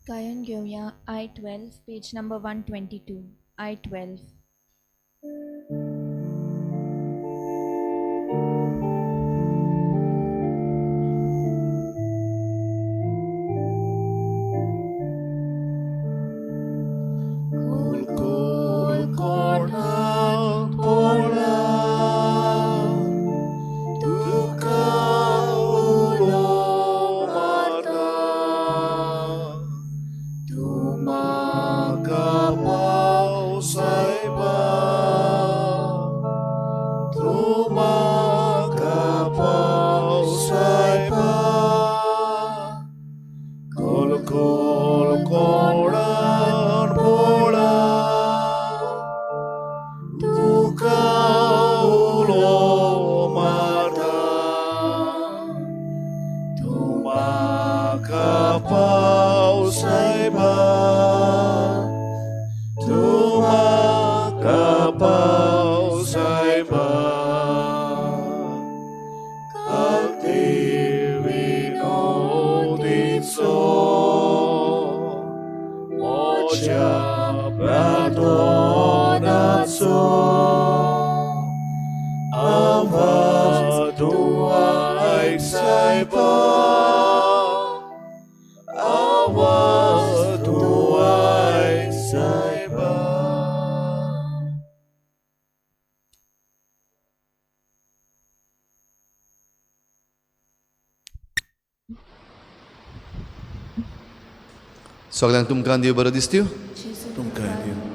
गायन घेवया I-12 page number 122 I-12. सगळ्यांक तुमकां देव बरो दिसत्यो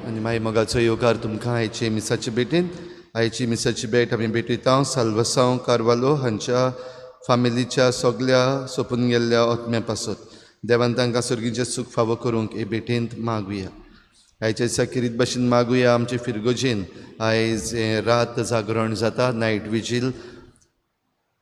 आनी मागीर मोगाचो येवकार तुमकां आयचे मिसाचे भेटेन. आयची मिसाची भेट आमी भेटयता साल्वसांव कार्वालो हांच्या फामिलीच्या सगल्या सोंपून गेल्ल्या आत्म्या पासत. देवान तांकां सर्गीचें सूख फावो करूंक हे भेटेंत मागुया. आयच्या दिसा खेरीत भाशेन मागुया आमचे फिरगोजेन आयज रात जागरण जाता, नायट विजील,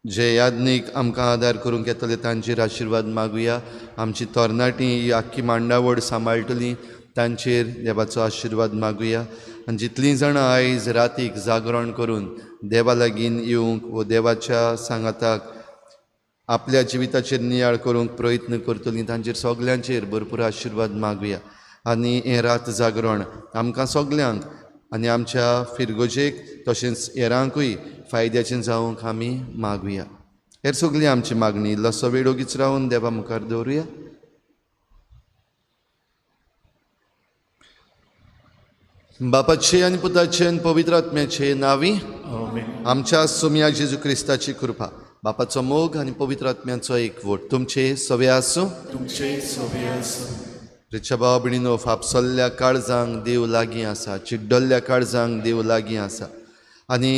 जे याज्ञीक आमकां आदार करूंक येतले तांचेर आशिर्वाद मागुया. आमची तरणाटी ही आख्खी मांडावळ सांबाळटली तांचेर देवाचो आशिर्वाद मागुया. आनी जितलीं जाणां आयज रातीक जागरण करून देवा लागीं येवंक वो देवाच्या सांगाताक आपल्या जिविताचेर नियाळ करूंक प्रयत्न करतलीं तांचेर सगल्यांचेर भरपूर आशिर्वाद मागुया. आनी हें रात जागरण आमकां सगल्यांक आनी आमच्या फिरगोजेक तशेंच हेरांकूय फायद्याचें जावंक आमी मागुया. हेर सगळी आमची मागणी इल्लोसो वेळ ओगीच रावन देवा मुखार दवरुया. बापाचे आनी पुताचे आनी पवित्र आत्म्याचे नांवी आमच्या सोम्या जेजू क्रिस्ताची कृपा, बापाचो मोग आनी पवित्र आत्म्याचो एकवट तुमचे सवे आसूं. तुमचे सवे आसूं. रिच्या भाव भयणीनो, फापसल्ल्या काळजांक देव लागीं आसा, चिड्डल्ल्या काळजांक देव लागीं आसा आनी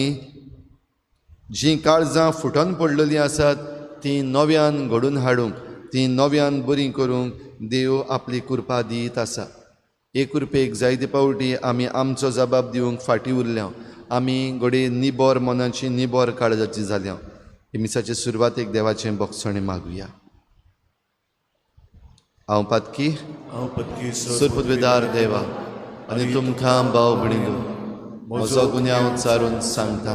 जीं काळजां फुटोन पडलेलीं आसात तीं नव्यान घडून हाडूंक, तीं नव्यान बरीं करूंक देव आपली कृपा दीत आसा. एक कृपेक जायते पावटी आमी आमचो जबाब दिवंक फाटीं उरल्या, आमी घडये निबोर मनाची, निबोर काळजाची जाल्या. हे मिसाचे सुरवातेक देवाचें बोगसणें मागुया. हांव पातकी सुरपुदवेदार देवा आनी तुमकां भाव भयणीनो म्हजो गुन्यांव सारून सांगता,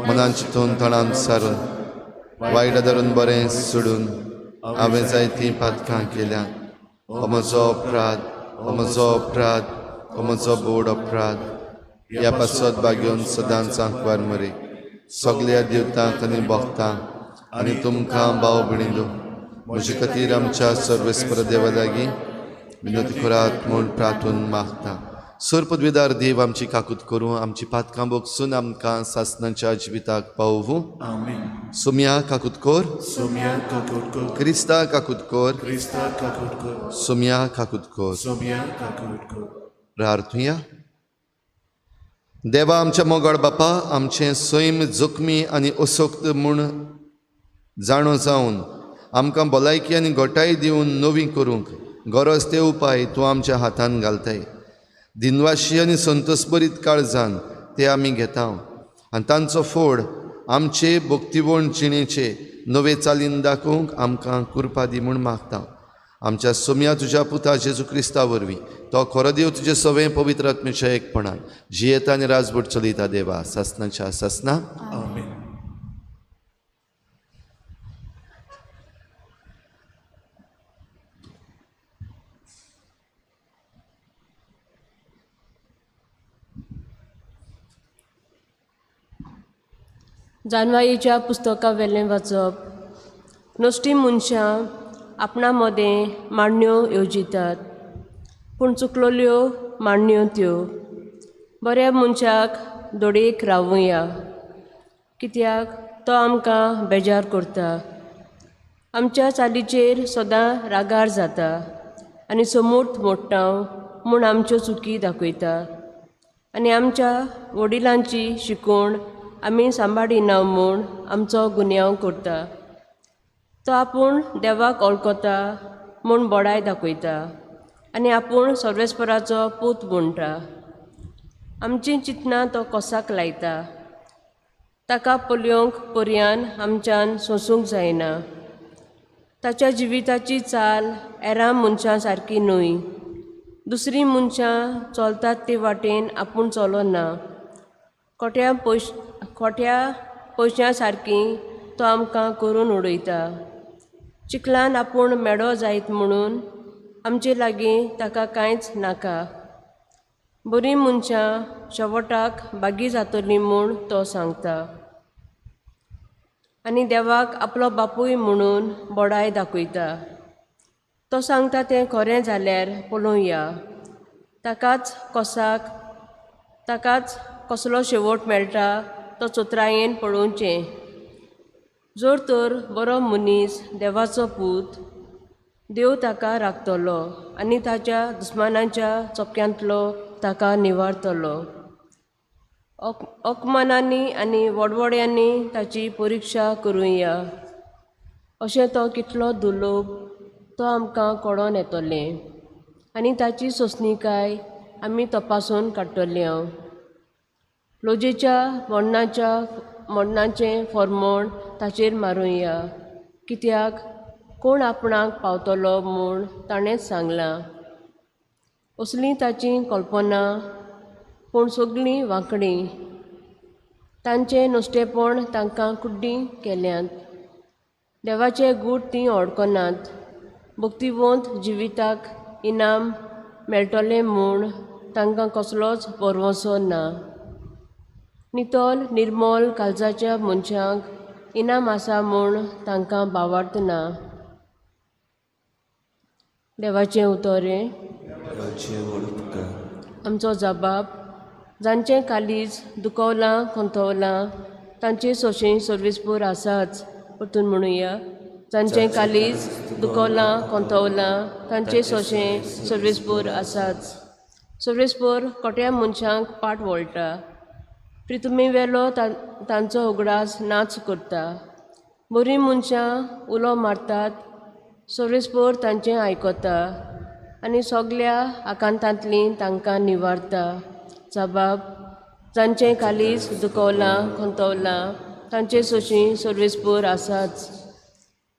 मनान चिंतून तणान सारून वायट धरून बरें सोडून हांवें जायतीं पातकां केल्या. हो म्हजो अपराध, हो म्हजो अपराध, हो म्हजो बोड अपराध. ह्या पासत बागेवन सदांच आंकवार मरे सगल्या देवतांक आनी भक्तांक आनी तुमकां भाव भयणीनो म्हजे खातीर आमच्या सर्वेस्पर देवा लागीं विनंती करात म्हूण प्रार्थून मागता. सर पदवीदार देव आमची काकूत करूं, आमची पातकां बोगसून आमकां सासनाच्या जिविताक पावोवूं. सोम्या काकूत कर, सोम्या काकूत कर, क्रिस्ता काकूत कर, क्रिस्ता काकूत कर, सोम्या काकूत कर, सोम्या काकूत कर. प्रार्थुया. देवा आमच्या मोगाळ बापा, आमचें सैम जखमी आनी असक्त म्हूण जाणो जावन आमकां भलायकी आनी घटाय दिवन नवी करूंक गरज ते उपाय तूं आमच्या हातान घालताय. दिनवाशी आनी संतोषभरीत काळजान ते आमी घेता आनी तांचो फोड आमचे भक्तिवण जिणेचे नवे चालीन दाखोवंक आमकां कृपा दी म्हूण मागता. आमच्या सोम्या तुज्या पुता जेजू क्रिस्ता वरवीं तो खरो देव तुजे सवें पवित्र आत्म्याच्या एकपणान जियेता आनी राजवट चलयता देवा सासनाच्या सासना. आमेन. जानवायेच्या पुस्तका वेलें वाचप. नश्टी मनशां आपणा मदें मांडण्यो येवजितात, पूण चुकलोल्यो मांडण्यो त्यो. बऱ्या मनशाक दोडयेक रावुया, कित्याक तो आमकां बेजार करता. आमच्या चालीचेर सदां रागार जाता आनी समूर्त मोडटा म्हूण आमच्यो चुकी दाखयता आनी आमच्या वडिलांची शिकवण आमी सांबाळिना म्हूण आमचो गुन्यांव करता. तो आपूण देवाक वळखता म्हूण बडाय दाखयता आनी आपूण सर्वेस्पराचो पूत म्हणटा. आमचीं चिंतनां तो कोसाक लायता. ताका पळोवंक पर्यान आमच्यान सोंसूंक जायना. ताच्या जिविताची चाल एरां मनशां सारकी न्हय. दुसरीं मनशां चलतात ते वाटेन आपूण चलना. खोट्या पयशां सारकी तो आमकां करून उडयता. चिखलान आपूण मेडो जायत म्हणून आमचे लागीं ताका कांयच नाका. बरीं मनशां शेवटाक बागी जातलीं म्हूण तो सांगता आनी देवाक आपलो बापूय म्हणून बडाय दाखयता. तो सांगता तें खरें जाल्यार पळोवया. ताकाच कसलो शेवट मेळटा तो चतुरायेन पळोवचें. जर तर बरो मनीस देवाचो पूत, देव ताका राखतलो आनी ताच्या दुस्मानाच्या चोपक्यांतलो ताका निवारतलो. अपमानांनी आनी वडवड्यांनी ताची परिक्षा करुया. अशें तो कितलो दुर्लोभ तो आमकां कळोन येतलें आनी ताची सोंसणीकाय आमी तपासून काडटले. लजेच्या मरणाचें फॉर्मोण ताचेर मारुया, कित्याक कोण आपणाक पावतलो म्हूण ताणेंच सांगलां. असलीं ताची कल्पना, पूण सगळीं वांकडी. तांचें नुस्तेपण तांकां कुड्डी केल्यांत. देवाचे गूट तीं वळखनात. भक्तिवंत जिविताक इनाम मेळटलें म्हूण तांकां कसलोच भरवंसो ना. नितळ निर्मल काळजाच्या मनशांक इनाम आसा म्हूण तांकां भावार्थ ना. देवाचें उतर हें. आमचो जबाब. जांचें कालीज दुखवलां खंतवलां तांचे सोशें सर्वीसपूर आसाच. परतून म्हणुया. जांचें कालीज दुखवलां खंतवलां तांचे सोशें सर्वीसपूर आसाच. सर्वीसपूर कोट्या मनशांक पाट वळटा. प्रितुमी वेलो तांचो उगडास नाच करता. बरीं मनशां उलो मारतात, सर्वीसपूर तांचें आयकता आनी सगल्या आकांतांतलीं तांकां निवारता. जबाब. जांचें कालीज दुखवलां खंतवलां तांचे सोशीं सर्वीसपूर आसाच.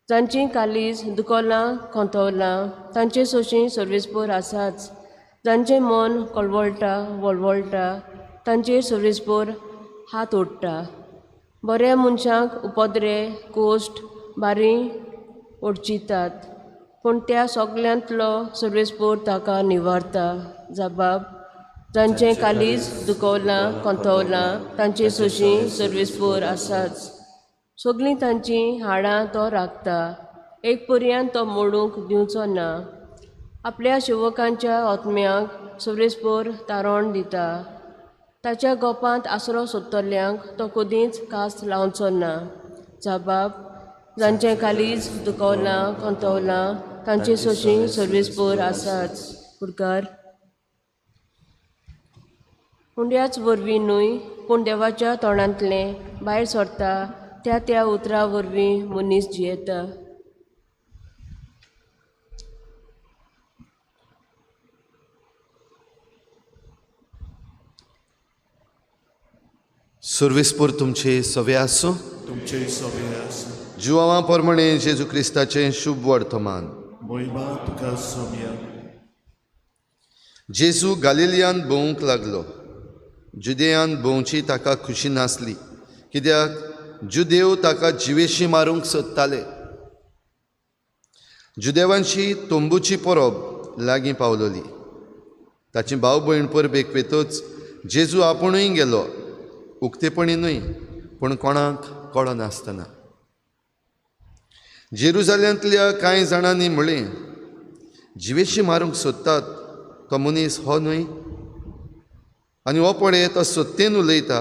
जांचीं कालीज दुखवलां खंतवलां तांचे सोशीं सर्वीसपूर आसाच. जांचें मन कळवळटा वळवळटा तांचेर सर्वीसपूर हात ओडटा. बऱ्या मनशांक उपद्रे कोश्ट बारी ओडचितात, पूण त्या सगल्यांतलो सर्वीसपूर ताका निवारता. जबाब. जांचें कालीज दुखवलां खंतवलां तांचे सोशीं सर्वीसपूर आसाच. सगळीं तांचीं हाडां तो राखता, एक पर्यान तो मोडूंक दिवचो ना. आपल्या सेवकांच्या आत्म्यांक सर्वीसपूर तारण दिता. ताच्या गोपांत आसरो सोदतल्यांक तो कदींच कास लावचो ना. जबाब. जांचें कालीज दुखवलां खंतवलां तांचे सोशीं सर्वीसपूर आसाच. पुरकार. हुंड्याच वरवीं न्हय, पूण देवाच्या तोंडांतलें भायर सरता त्या त्या उतरां वरवीं मनीस जियेता. सर्वीसपूर तुमचे सवे आसूं. तुमचे सवे आसूं. जुवां प्रमाणे जेजू क्रिस्ताचें शुभ वर्तमान. मोहिमा तुका सोम्या. जेजू गालिलियान भोंवूंक लागलो. जुदेयान भोंवची ताका खुशी नासली, कित्याक जुदेव ताका जिवेशी मारूंक सोदताले. जुदेवांची तंबूची परब लागीं पावलोली. ताची भाव भयण परबेक वेतच जेजू आपुणूय गेलो. उक्तेपणी न्हय, पूण कोणाक कळनासतना. जेरुजाल्यांतल्या कांय जाणांनी म्हळें, जिवेशी मारूंक सोदतात तो मनीस हो न्हय? आनी हो पळय तो सत्तेन उलयता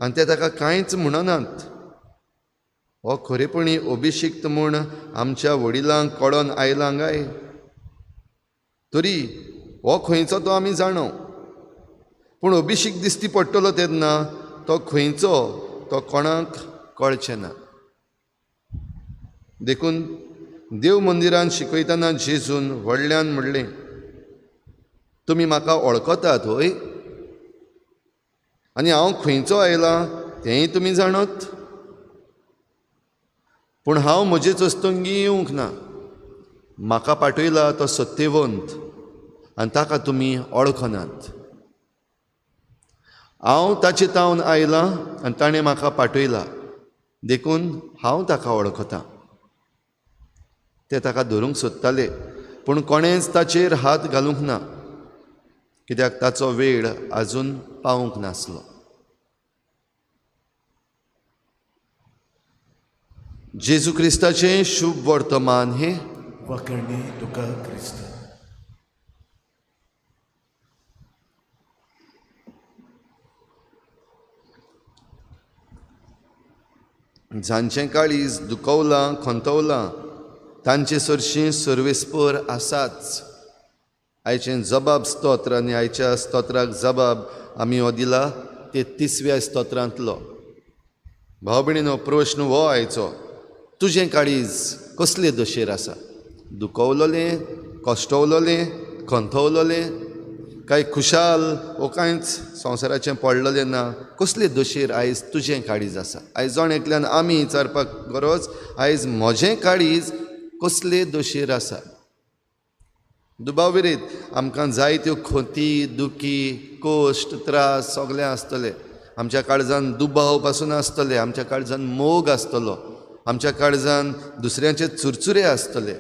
आनी ते ताका कांयच म्हणनात. हो खरेपणी अभिशिक्त म्हूण आमच्या वडिलांक कळोन आयलां काय? तरी हो खंयचो तो आमी जाणो, पूण अभिषेक दिश्टी पडटलो तेन्ना तो खंयचो तो कोणाक कळचें ना. देखून देव मंदिरान शिकयतना जेजून व्हडल्यान म्हणलें, तुमी म्हाका वळखतात हय? आनी हांव खंयचो आयलां तेंय तुमी जाणत? पूण हांव म्हजेच अस्तंगी येवंक ना, म्हाका पाठयला तो सत्यवंत आनी ताका तुमी वळखनात. हांव ताचे तावन आयलां आनी ताणें म्हाका पाठयला, देखून हांव ताका वळखतां. ते ताका धरूंक सोदताले, पूण कोणेंच ताचेर हात घालूंक ना, कित्याक ताचो वेळ आजून पावूंक नासलो. जेजू क्रिस्ताचें शुभ वर्तमान हें. वाकरणी तुका क्रिस्त. जांचें काळीज दुखवलां खंतवलां तांचे सरशीं सर्वेस्पर आसाच. आयचें जबाब स्तोत्र आनी आयच्या स्तोत्राक जबाब आमी हो दिला ते 30व्या स्तोत्रांतलो. भाव भयणीनो, प्रश्न हो आयचो, तुजें काळीज कसले दशेर आसा? दुखवलोलें, कश्टवलोलें, खंतवलोलें, काय खुशाल वो कांयच संवसाराचें पडलेलें ना? कसले दशेर आयज तुजें काळीज आसा? आयज जण एकल्यान आमी विचारपाक गरज, आयज म्हजें काळीज कसले दशेर आसा? दुबाव विरीत आमकां जायत्यो खोती, दुखी, कश्ट, त्रास सगळें आसतले. आमच्या काळजान दुबाव पासून आसतले, आमच्या काळजान मोग आसतलो, आमच्या काळजान दुसऱ्यांचे चुरचुरे आसतले.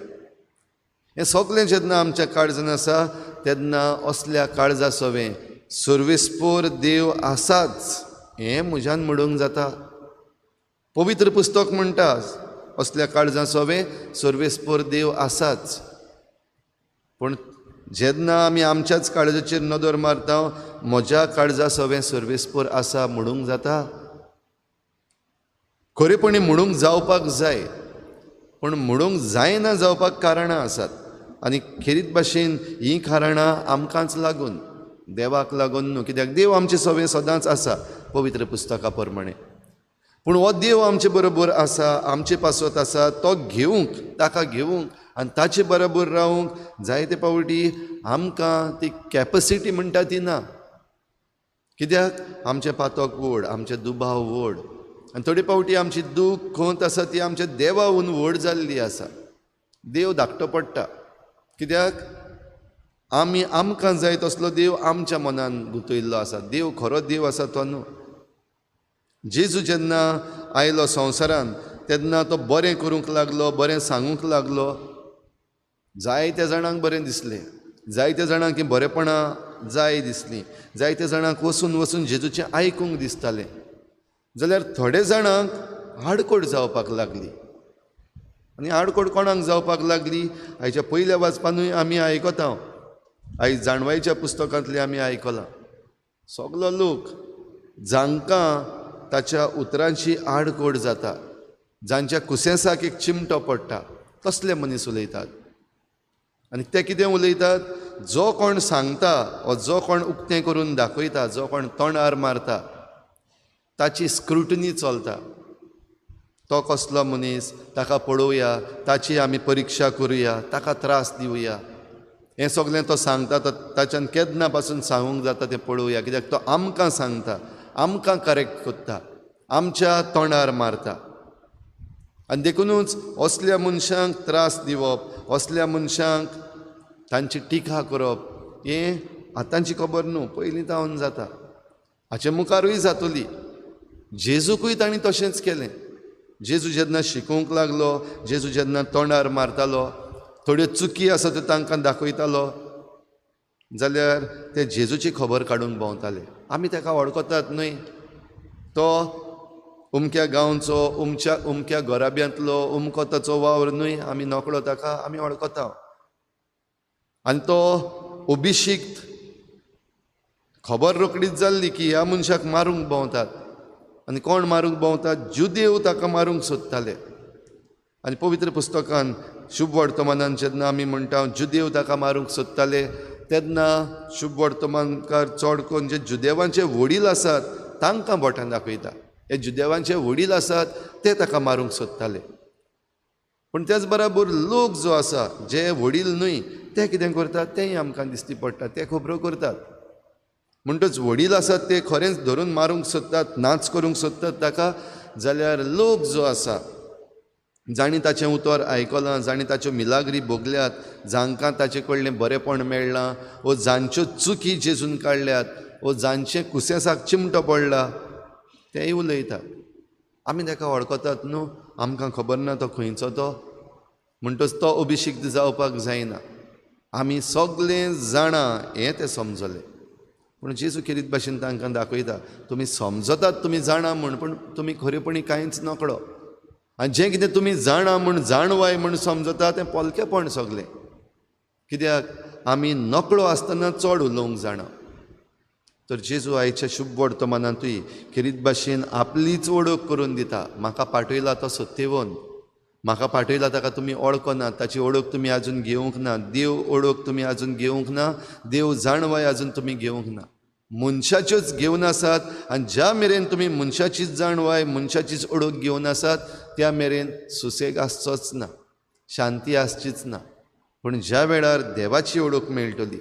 हें सगळें जेन्ना आमच्या काळजान आसा तेन्ना असल्या काळजा सवें सर्वेस्पोर देव आसाच हें म्हज्यान म्हणूंक जाता. पवित्र पुस्तक म्हणटा असल्या काळजा सवें सर्वेस्पोर देव आसाच. पूण जेन्ना आमी आमच्याच काळजाचेर नदर मारता, म्हज्या काळजा सवें सर्वेस्पोर आसा म्हणूंक जाता? खरेपणी म्हणूंक जावपाक जाय, पूण म्हणूंक जायना जावपाक कारणां आसात. आनी खेरीत भाशेन हीं कारणां आमकांच लागून, देवाक लागून न्हू, कित्याक देव आमचे सवें सदांच आसा पवित्र पुस्तका प्रमाणे. पूण हो देव आमचे बरोबर आसा, आमचे पासत आसा, तो घेवंक, ताका घेवंक आनी ताचे बरोबर रावंक जायते पावटी आमकां ती कॅपसिटी म्हणटा ती ना. कित्याक आमचें पातक व्हड, आमचें दुबाव व्हड, आनी थोडे पावटी आमची दूख खंत आसा ती आमच्या देवाहून व्हड जाल्ली आसा. देव धाकटो पडटा, कित्याक आमी आमकां जाय तसलो देव आमच्या मनान गुंतयल्लो आसा. देव खरो देव आसा तो न्हू. जेजू जेन्ना आयलो संवसारान तेन्ना तो बरें करूंक लागलो, बरें सांगूंक लागलो. जायत्या जाणांक बरें दिसलें, जायत्या जाणांक हीं बरेपणां जाय दिसलीं, जायत्या जाणांक वचून वचून जेजूचें आयकूंक दिसतालें. जाल्यार थोडे जाणांक आडकोड जावपाक लागली. आनी आडकोड कोणाक जावपाक लागली? आयच्या पयल्या वाचपानूय आमी आयकता, आयज जाणवायच्या पुस्तकांतलें आमी आयकलां. सगलो लोक जांकां ताच्या उतरांची आडकोड जाता, जांच्या कुसेंसाक एक चिमटो पडटा, तसले मनीस उलयतात. आनी ते कितें उलयतात? जो कोण सांगता वो जो कोण उक्तें करून दाखयता, जो कोण तोंडार मारता, ताची स्क्रुटनी चलता. तो कसलो मनीस, ताका पळोवया, ताची आमी परिक्षा करुया, ताका त्रास दिवया. हें सगळें तो सांगता, ताच्यान केन्ना पासून सांगूंक जाता तें पळोवया, कित्याक तो आमकां सांगता, आमकां करेक्ट करता, आमच्या तोंडार मारता. आनी देखुनूच असल्या मनशांक त्रास दिवप, असल्या मनशांक तांची टिका करप हें आतांची खबर न्हू, पयलीं तावन जाता, हाचे मुखारूय जातली. जेजूकूय तांणी तशेंच केलें. जेजू जेन्ना शिकोवंक लागलो, जेजू जेन्ना तोंडार मारतालो, थोड्यो चुकी आसा त्यो तांकां दाखयतालो, जाल्यार ते जेजूची खबर काडूंक भोंवताले. आमी ताका वळखतात न्हय, तो अमक्या गांवचो, अमक्या घराब्यांतलो, अमको ताचो वावर न्हय, आमी नकळो ताका, आमी वळखता. आनी तो अभिशिक्त खबर रोखडीच जाल्ली की ह्या मनशाक मारूंक भोंवतात. आनी कोण मारूंक भोंवतात? जुदेव ताका मारूंक सोदताले. आनी पवित्र पुस्तकान शुभ वर्तमानान जेन्ना आमी म्हणटा जुदेव ताका मारूंक सोदताले तेन्ना शुभ वर्तमानकार चड करून जे जुदेवांचे वडील आसात तांकां बोटान दाखयता. हे जुदेवांचे वडील आसात ते ताका मारूंक सोदताले. पूण त्याच बराबर लोक जो आसा जे वडील न्हय ते कितें करतात तेंय आमकां दिश्टी पडटा, ते खबरो करतात. म्हणटच वडील आसात ते खरेंच धरून मारूंक सोदतात, नाच करूंक सोदतात ताका, जाल्यार लोक जो आसा जांणी ताचें उतर आयकलां, जांणी ताच्यो मिलाग्री भोगल्यात, जांकां ताचे कडलें बरेंपण मेळ्ळां वो जांच्यो चुकी जेजून काडल्यात वो जांचें कुसेसाक चिमटो पडला तेय उलयतात. आमी ताका वळखतात न्हू, आमकां खबर ना तो खंयचो तो, म्हणटच तो अभिशिक्त जावपाक जायना. आमी सगळें जाणा हें तें समजलें. पूण जेजू खेरीत भाशेन तांकां दाखयता, तुमी समजतात तुमी जाणा म्हूण, पूण तुमी खरेपणी कांयच नकळो. आनी जें कितें तुमी जाणा म्हूण जाणवाय म्हूण समजता तें पोलकेपण सगळें. कित्याक आमी नकळो आसतना चड उलोवंक जाणा. तर जेजू आयच्या शुभ वर्तमानांतूय खेरीत भाशेन आपलीच वळख करून दिता. म्हाका पाठयला तो सत्यवन, म्हाका पाठयला ताका तुमी वळखना, ताची वळख तुमी आजून घेवंक ना, देव वळख तुमी आजून घेवंक ना, देव जाणवाय आजून तुमी घेवंक ना, मनशाच्योच घेवन आसात. आनी ज्या मेरेन तुमी मनशाचीच जाणवाय मनशाचीच वळख घेवन आसात त्या मेरेन सुसेग आसचोच ना, शांती आसचीच ना. पूण ज्या वेळार देवाची वळख मेळटली,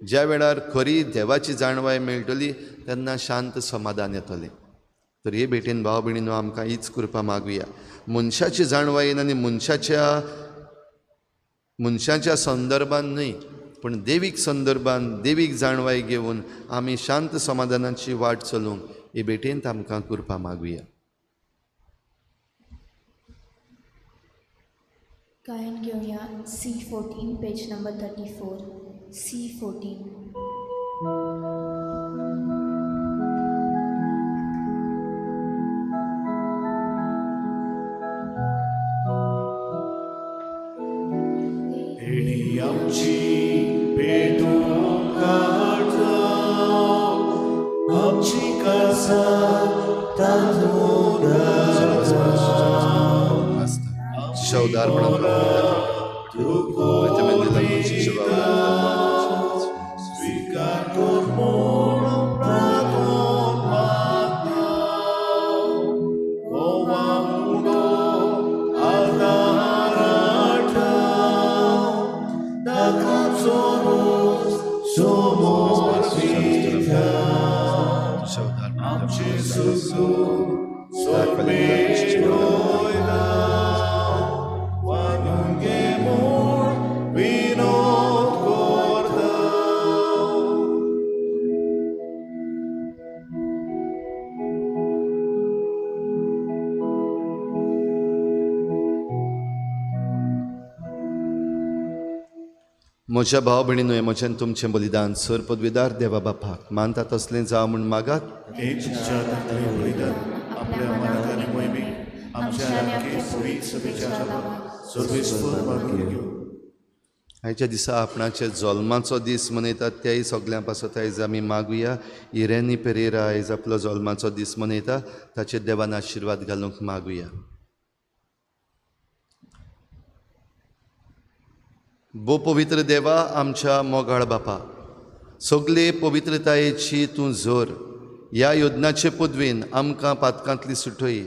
ज्या वेळार खरी देवाची जाणवाय मेळटली तेन्ना शांत समाधान येतलें. तर हे भेटेन भाव भयणीनो आमकां हीच कृपा मागुया, मनशाची जाणवायेन आनी मनशाच्या संदर्भान न्हय पूण देवीक संदर्भान देवीक जाणवाय घेवन आमी शांत समाधानाची वाट चलूंक हे भेटेन आमकां कृपा मागुया. गायन घेवया C14 page number 34, C14. देणी आमची पेटून काडटा, आमची कासा तातूंत स्वीकार कर म्हूण प्रार्थोन मागता, गोवा उडो आदाराटा, ताका चोरूच समर्पिता, आमचे सुख सोडमेळयला, वागून घे म्हूण विनोद करता. म्हज्या भाव भयणीनो, म्हज्यान तुमचें बलिदान सर पदवीदार देवा बापाक मानता तसलें जावं म्हूण मागात. हे तुमच्या हातांतलें बलिदान आपल्या मनात आनी मोहिमेक आमच्या आनी सुरी सभेच्या सर्वेस्पर मागून घेवं. आयच्या दिसा आपणाचे जल्माचो दीस मनयतात त्याय सगळ्यां पासत आयज आमी मागुया. इरेनी पेरेरा आयज आपलो जल्माचो दीस मनयता, ताचेर देवान आशिर्वाद घालूंक मागुया. भो पवित्र देवा, आमच्या मोगाळ बापा, सगळे पवित्रतायेची तूं जोर ह्या योजनाचे पदवेन आमकां पातकांतली सुटय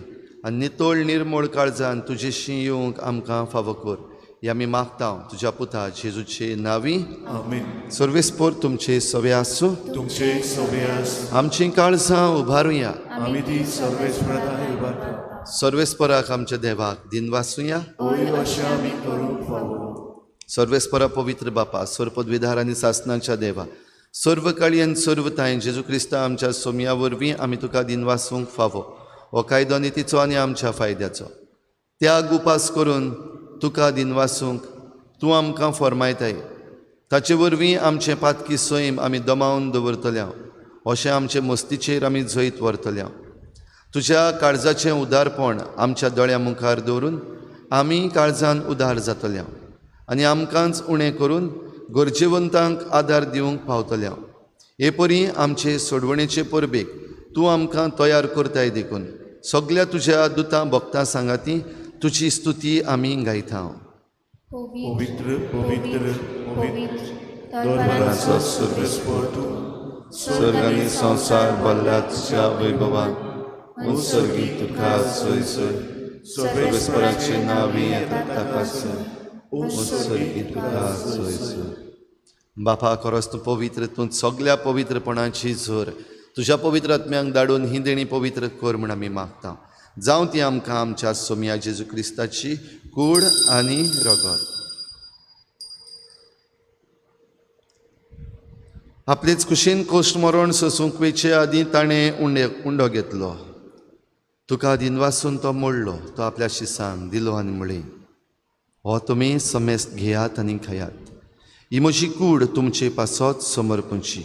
आनी नितळ निर्मळ काळजान तुजेशी येवंक आमकां फावो कर, हे आमी मागता तुज्या पुता जेजूचे नांवी. आमेन. सर्वेस्पर तुमचे सवे आसूं, तुमचे सवे आसूं. आमचीं काळजां उबारुया, आमी ती सर्वेस्पराक उबारता. सर्वेस्पराक आमच्या देवाक दिनवासुया. होय अशें आमी करूंक फावो. सर्वेस्परा पवित्र बापा, सर्वपदवीधार आनी सासनाच्या देवा, सर्व काळी आनी सर्व तांय जेजू क्रिस्ता आमच्या सोमया वरवीं आमी तुका दिनवासूंक फावो. हो कायदो नितीचो आनी आमच्या फायद्याचो त्याग उपास करून तुका दिनवासूंक तूं आमकां फॉर्मायताय. ताचे वरवीं आमचें पातकी सैम आमी दमावन दवरतल्या, अशें आमचे मस्तीचेर आमी जैत व्हरतल्या. तुज्या काळजाचें उदारपण आमच्या दोळ्यां मुखार दवरून आमी काळजान उदार जातल्या आनी आमकांच उणें करून गरजेवंतांक आदार दिवंक पावतल्या. हे परी आमचे सोडवणेचे परबेक तूं आमकां तयार करताय देखून सगल्या तुज्या दुतां भक्तां सांगाती तुजी स्तुती आमी गायता. पवित्र पवित्र पवित्र दरबाराचो सर्वेस्पर तूं, स्वर्ग आनी संवसार भरला तुज्या वैभवान. उत्सर्गी तुका सोय सोय, सर्वेस्पराचें नांव येता ताका सोय, उत्सर्गी तुका सोय सोय. बापा खरोच तूं पवित्र, तूं सगल्या पवित्रपणाची झर. तुज्या पवित्र आत्म्यांक धाडून ही देणी पवित्र कर म्हूण आमी मागता. जावं ती आमकां आमच्या सोमया जेजू क्रिस्ताची कूड आनी रगत. आपलेच कुशीन कोश्ट मरण सोसूंक वयचे आदीं ताणें उंडो घेतलो. तुका दिनवासून तो मोडलो, तो आपल्या शिसांक दिलो आनी म्हळें, हो तुमी समेस्त घेयात आनी खायात, ही म्हजी कूड तुमचे पासत समर्पणची.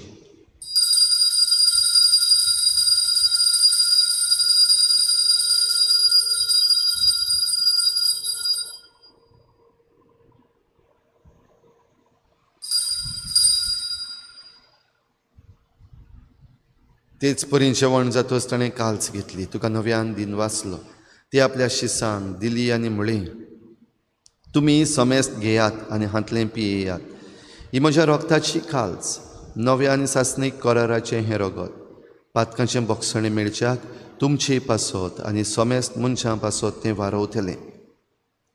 तेच परी जेवण जातच ताणें काल्स घेतली, तुका नव्यान दिन वाचलो, ती आपल्या शिसांक दिली आनी म्हळें, तुमी समेस्त घेयात आनी हांतलें पियेयात, ही म्हज्या रोगताची काल्स, नव्या आनी सासणीक कराराचें हें रगत, पातकांचें बोगसणें मेळच्याक तुमचे पासत आनी समेस्त मनशां पासत तें वारवतलें.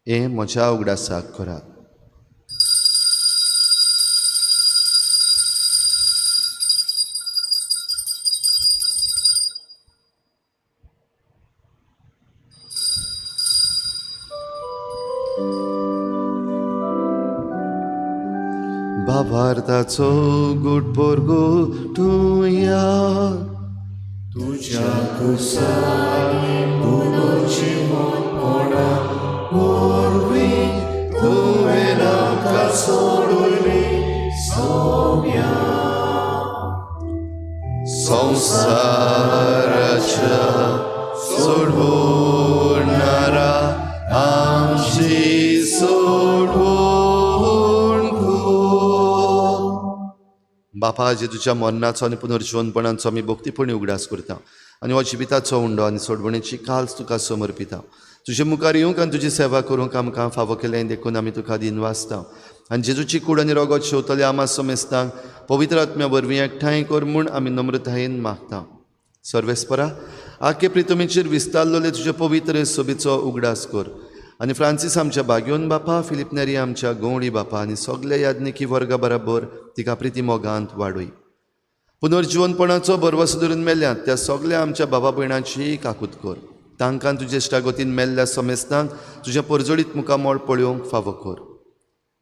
हें म्हज्या उगडासाक करात. भावार्थाचो गुट पोरगोटुया, तुज्या कुसांनी पुनर्जिवनपणा वरवीं तुवें आमकां सोडयली सोम्या. संवसाराच्या सोडवणारा आमची सोडवण. बापा, जे तुज्या मरणाचो आनी पुनर्जिवनपणाचो आमी भक्तीपणी उगडास करता आनी हो जिविताचो उंडो आनी सोडवणेची काल्स तुका समर्पिता. तुजे मुखार येवंक आनी तुजी सेवा करूंक आमकां फावो केलें देखून आमी तुका दिनवासता. आनी जेजूची कूड आनी रगत शेवतले आमा समेस्तांक पवित्र आत्म्या वरवीं एकठांय कर म्हूण आमी नम्रतायेन मागता. सर्वेस्परा, आखे प्रितमेचेर विस्तारलेले तुजे पवित्र सोबीचो उगडास कर आनी फ्रांसीस आमच्या बाग्योन बापा, फिलीप नेरी आमच्या गवळी बापा आनी सगल्या याज्ञिकी वर्गा बराबर तिका प्रिती मोगांत वाडय. पुनर्जिवनपणाचो भरवसो धरून मेल्यात त्या सगल्या आमच्या बाबा भयणाची काकूत कर. तांकां तुजे इश्टागतीन मेल्ल्या समेस्तांक तुज्या परजळीत मुखामळ पळोवंक फावो कर.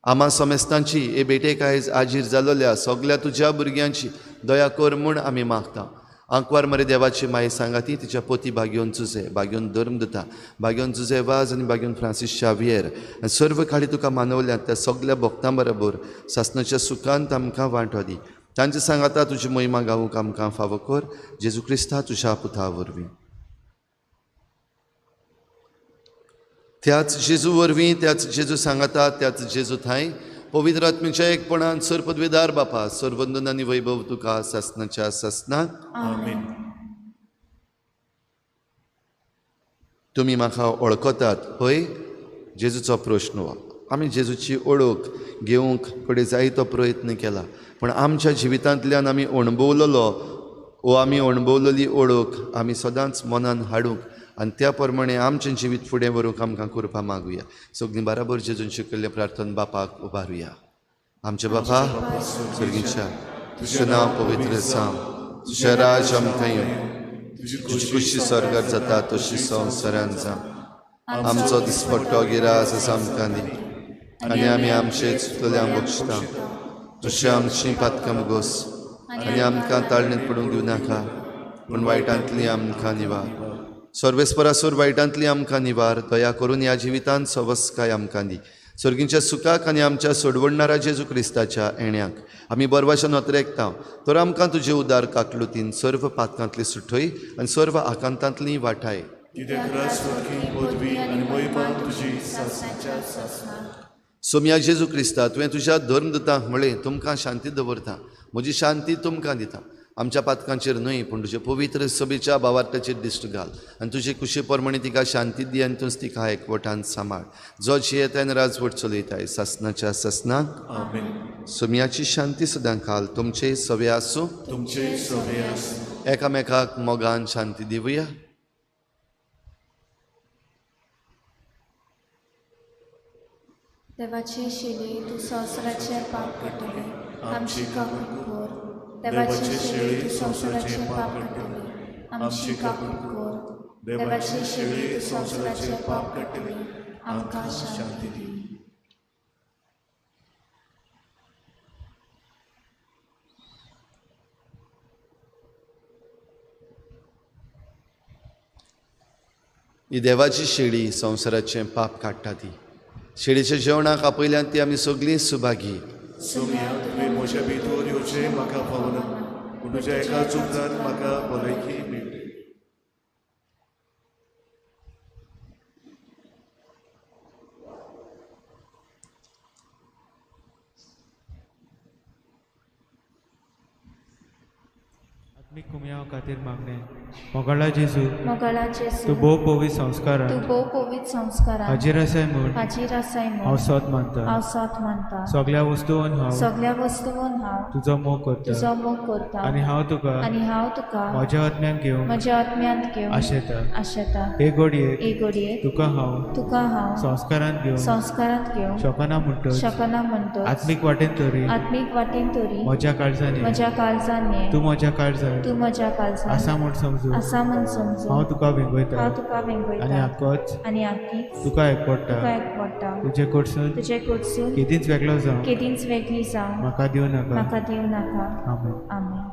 आमा समेस्तांची हे भेटेक आयज आजीर जालोल्या सगल्या तुज्या भुरग्यांची दया कर म्हूण आमी मागता. आंकवार मरे देवाची माई सांगाती तिच्या पोती बाग्योन जुजे, बाग्योन धर्मदुता, बाग्योन जुजे वाज आनी बाग्योन फ्रांसीस शावियर आनी सर्व खाली तुका मानवल्यात त्या सगल्या भक्तां बरोबर सासणाच्या सुखांत आमकां वांटो दी. तांचे सांगाता तुजी महिमा गावूंक आमकां फावो कर, जेजू क्रिस्ता तुज्या पुता वरवीं. त्याच जेजू वरवीं, त्याच जेजू सांगाता, त्याच जेजू थांय पवित्र आत्म्याच्या एकपणान सर्वपदवीदार बापा, सर्वंदन आनी वैभव तुका सासणाच्या सासणाक. आमेन. तुमी म्हाका वळखतात हय? जेजूचो प्रश्न हो. आमी जेजूची ओळख घेवंक कडेन जायतो प्रयत्न केला, पूण आमच्या जिवितांतल्यान आमी अणभवलेलो वो आमी अणभवलेली ओळख आमी सदांच मनान हाडूंक आनी त्या प्रमाणे आमचें जिवीत फुडें व्हरूंक आमकां करपा मागुया. सगळीं बराबर जेजून शिकयल्लें प्रार्थना बापाक उबारुया. आमच्या बापा सर्गीच्या, तुजें नांव पवित्र जावं, तुजें राज आमकां येवं, तुजी खुशी स्वर्गार जाता तशी संवसारान जावं. आमचो दिसपट्टो गिरास आसा आमकां दी आनी आमी आमचे चुकतल्यांक बक्षता, तशें आमचीं पातकां मुगोस आनी आमकां ताळणेंत पडूंक दिवं नाका, पूण वायटांतली आमकां निवार. सर्वेस्परासोर वायटांतली आमकां निवार. दया करून ह्या जिवितांत सवस्काय आमकां दी, सर्गींच्या सुखाक आनी आमच्या सोडवणणारा जेजू क्रिस्ताच्या येण्याक आमी बरवाशा नोतरेकता तर आमकां तुजे उदार काकलुतीन सर्व पातकांतली सुठय आनी सर्व आकांतांतली वाठाय. कित्याक राजवटकी पदवी आनी महिमा तुजी सासणाच्या सासणाक. सोमया जेजू क्रिस्ता, तुवें तुज्या धर्मदूतांक म्हळें, तुमकां शांती दवरता, म्हजी शांती तुमकां दिता. आमच्या पातकांचेर न्हय पूण तुजे पवित्र सभेच्या भावार्थाचेर दिश्ट घाल आनी तुजे कुशे प्रमाणे तिका शांती दी आनी तूंच तिका एकवटान सांबाळ, जो जियेताय आनी राजवट चलयताय सासणाच्या सासणाक. आमेन. सोमयाची शांती सदां खाल तुमचे सवे आसूं. तुमचे सवे आसूं. एकामेकाक मोगान शांती दिवया. देवाचे शेळी तूं संवसाराचें पाप काडटले, आमची काकूट कर. देवाचे शेळी तूं संवसाराचें पाप काडटले, आमची काकूट कर. देवाचे शेळी तूं संवसाराचें पाप काडटले, आमकां शांती दी. ही देवाची शेळी संवसाराचें पाप काडटा ती शेळीच्या जेवणाक आपयल्यान ती आमी सगळीं सुभागी. सोम्या, तुवें म्हज्या भितर येवचें म्हाका फावना, पूण तुज्या एका चुकतान म्हाका भलायकी मेळटली. आत्मीक कुमयाव खातीर मागणें. मोगाळा जेजू, मोगाळा जेजू, तूं भोव पवित्र संस्कारान तूं भोव पवित्र संस्कारान हाजीर आसाय म्हूण हाजीर आसाय म्हूण हांव सोद मानता. हांव सोद मानता. सगळ्या वस्तून हांव सगळ्या वस्तून हांव तुजो मोग करता तुजो मोग करता आनी हांव तुका आनी हांव तुका म्हज्या आत्म्यान घेवन म्हज्या आत्म्यांत घेवन आशेता. आशेता. हे घडयेक हे घडयेक तुका हांव तुका हांव संस्कारांत घेवन संस्कारांत घेवन शकना म्हणटच शकना म्हणटच आत्मीक वाटेन तरी आत्मीक वाटेन तरी म्हज्या काळजान म्हज्या काळजान ये. तूं म्हज्या काळजान तूं म्हज्या काळजान आसा म्हूण समजून आसा म्हूण समजून हांव तुका वेंगयता हांव तुका वेंगयता आनी आकोच आनी आकीच तुका एकवडटा. तुका एकवडटा. तुजे कडसून तुजे कडसून केदींच वेगळो जावं केदींच वेगळी जावं म्हाका दिवं नाका. म्हाका दिवं नाका. आमेन. आमेन.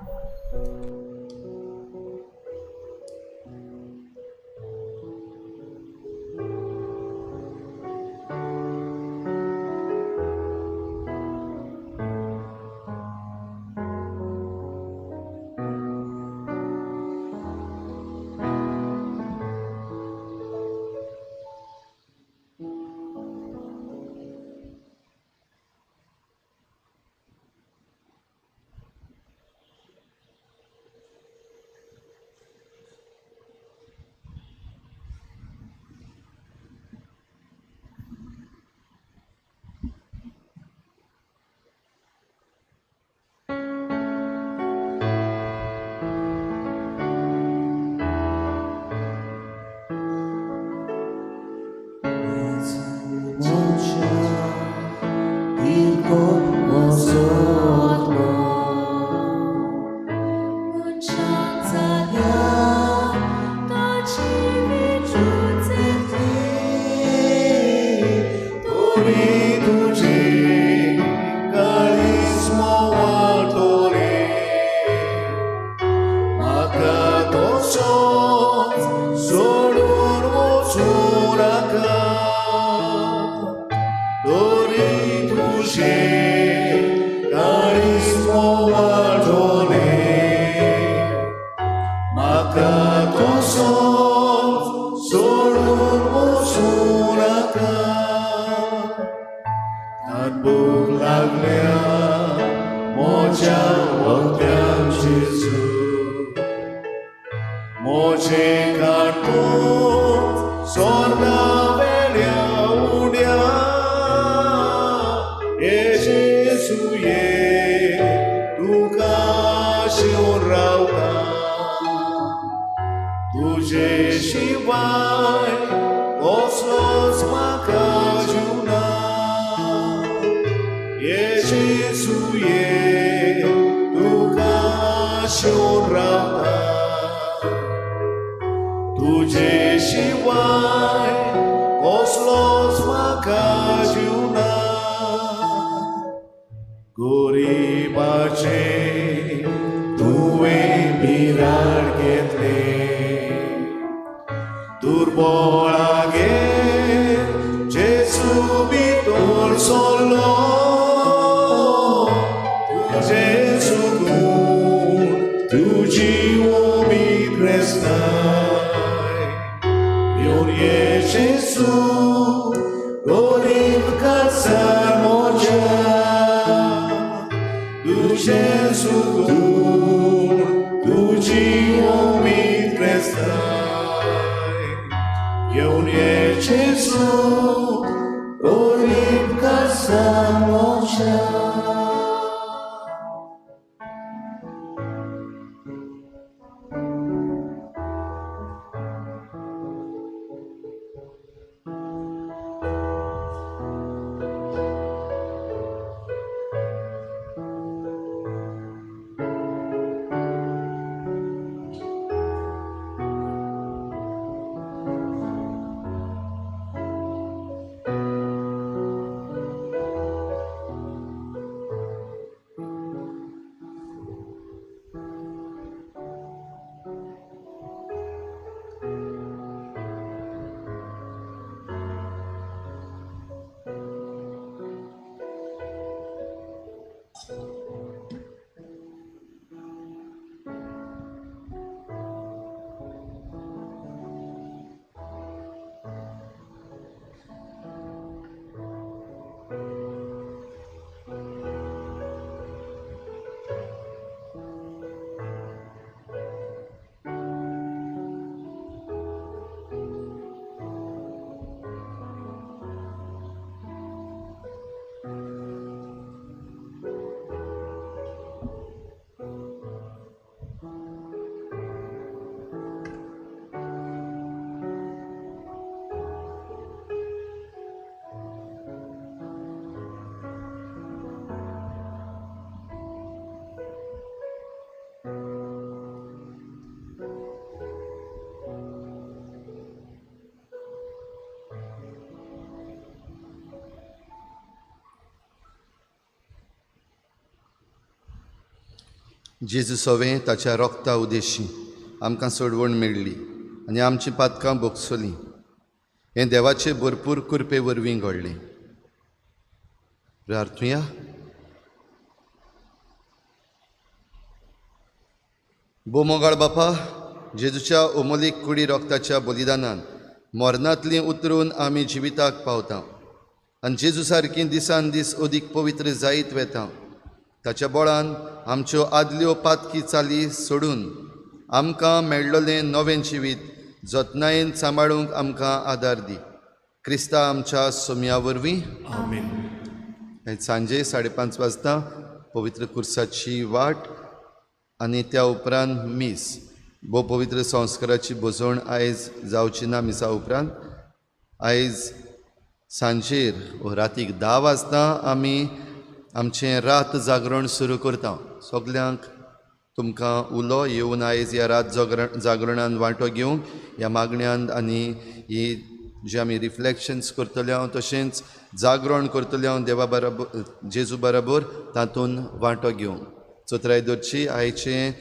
दुर्बळागे जेजू भितर तुजी उमेद क्रिस्ताय येवन ये जेजू गोरीब कासार मोजा तुजें सुकून तुजी उमेद क्रिस्ताय येवन ये जेजू गोरीब कासार मोजा. जेजू सवें ताच्या रोगता उदेशी आमकां सोडवण मेळ्ळी आनी आमचीं पातकां भोगसलीं. हें देवाचे भरपूर कृपे वरवीं घडलें. प्रार्थुया. भोव बापा, जेजूच्या अमोलीक कुडी रोगताच्या बलिदानान मरणांतलीं उतरून आमी जिविताक पावता आनी जेजू सारकीं दिसान दीस अदीक पवित्र जायत वेता. ताच्या बळान आमच्यो आदल्यो पातकी चाली सोडून आमकां मेळ्ळलें नवें जिवीत जतनायेन सांबाळूंक आमकां आदार दी. क्रिस्ता आमच्या सोम्या वरवीं. आमेन. सांजे 5:30 वाजता पवित्र कुर्साची वाट आनी त्या उपरांत मीस. भोव पवित्र संस्काराची भोजवण आयज जावची ना. मिसा उपरांत आयज सांजेर रातीक 10 वाजता आमी आमचें रात जागरण सुरू करता. सगल्यांक तुमकां उलो येवन आयज ह्या रात जागरणान वांटो घेवंक ह्या मागण्यान आनी ही जे आमी रिफ्लेक्शन्स करतले हांव तशेंच जागरण करतले हांव देवा बराबर जेजू बराबर तातूंत वांटो घेवंक चतराय दवरची. आयचें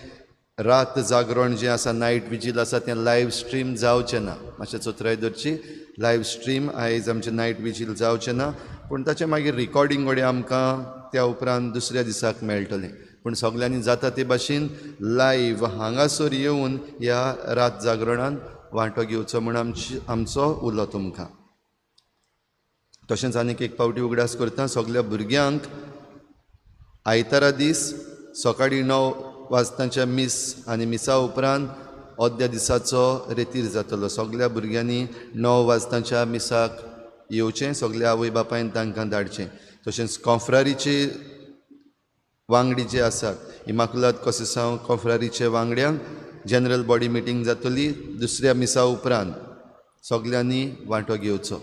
रात जागरण जें आसा, नायट विजील आसा, तें लायव स्ट्रीम जावचें ना. मातशें चतराय दवरची. लायव स्ट्रीम आयज आमचें नायट विजील जावचें ना, पूण ताचें मागीर रिकॉर्डिंग घडये आमकां त्या उपरांत दुसऱ्या दिसाक मेळटलें. पूण सगल्यांनी जाता ते भाशेन लायव हांगासर येवन ह्या रात जागरणान वांटो घेवचो म्हूण आमचो उलो तुमकां. तशेंच आनीक एक पावटी उगडास करता सगल्या भुरग्यांक आयतारा दीस सकाळीं 9 वाजतांच्या मीस आनी मिसा उपरांत अर्द्या दिसाचो रेतीर जातलो. सगल्या भुरग्यांनी 9 वाजतांच्या मिसाक येवचें, सगल्या आवय बापायन तांकां धाडचें. तशेंच कॉफ्रारीचे वांगडी जे आसात, इमाकुलाद कोसेसांव कॉफ्रारीचे वांगड्यांक जनरल बॉडी मिटींग जातली दुसऱ्या मिसा उपरांत. सगल्यांनी वांटो घेवचो.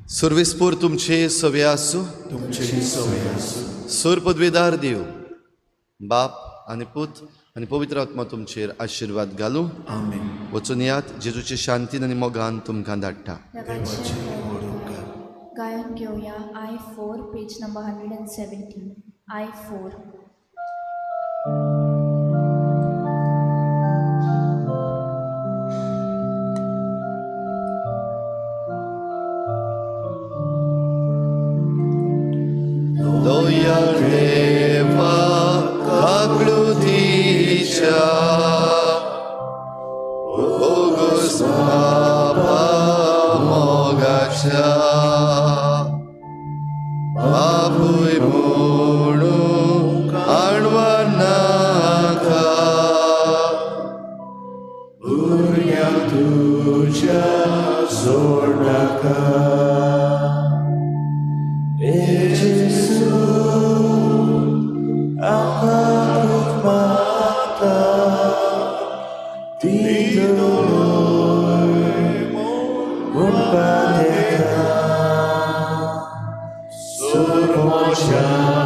सुर्वेसपूर तुमचे सवे आसूं, तुमचे सवे आसूं. सूर पदवेदार देव बाप आनी पूत आनी पवित्र आत्मा तुमचेर आशिर्वाद घालूं. आमेन. वचून यात, जेजूचे शांतीन आनी मोगान तुमकां धाडटा. गायन घेवया I4 page number 117. I4. दया देवा. मोगाच्या बोगस बापा मोगाच्या बापूय म्हणून आणवनाका भुरग्यांक तुज्या सोडनाका ए जेजू आमकां दूख मागता दितलोय म्हणपा तेका सोडपोच्या.